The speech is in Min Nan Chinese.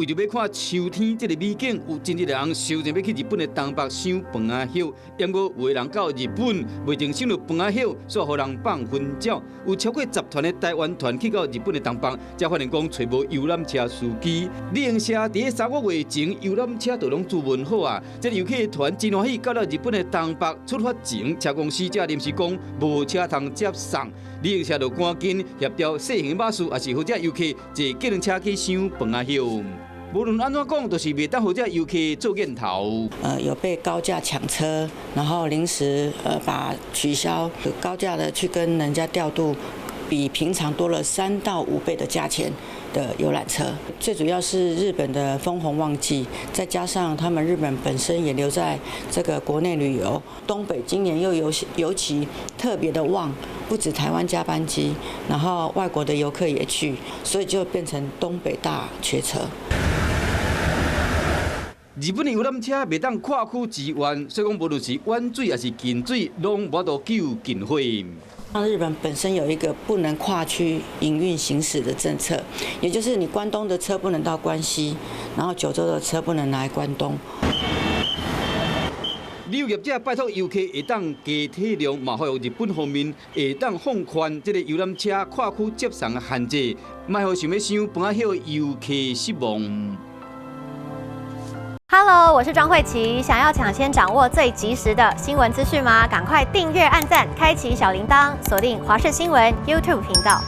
為著欲看秋天這个美景，有真濟人相爭欲去日本的東北賞楓仔葉。毋過有的人到日本，袂定賞著楓仔葉，煞予人放薰鳥。有超過10團的台灣團去到日本的東北，才發現講揣無遊覽車司機。旅行社佇3個月前，遊覽車就攏諮詢好啊。這個遊客團真歡喜，到了日本的東北出發前，車公司才臨時講無車通接送，旅行社就趕緊協調細型巴士，抑是予這遊客坐計程車去賞楓仔葉。無論按怎講，就是袂當予這遊客做見頭。有被高價搶車，然後臨時把取消高價的去跟人家調度，比平常多了3到5倍的價錢的遊覽車。最主要是日本的楓紅旺季，再加上他們日本本身也留在這個國內旅遊，東北今年又尤其特別的旺，不止台灣加班機，然後外國的遊客也去，所以就變成東北大缺車。日本的遊覽車袂當跨區支援，所以講無論是遠水抑是近水，攏無法度救近火。日本本身有一個不能跨區營運行駛的政策，也就是你關東的車不能到關西，然後九州的車不能來關東。旅遊業者拜託遊客會當加體諒，嘛呼籲日本方面會當放寬這个遊覽車跨區接送的限制，莫予想欲賞楓仔葉遊客失望。 Hello，我是莊慧琪。想要搶先掌握最及時的新聞資訊嗎？趕快訂閱、按讚、開啟小鈴鐺，鎖定華視新聞 YouTube 頻道。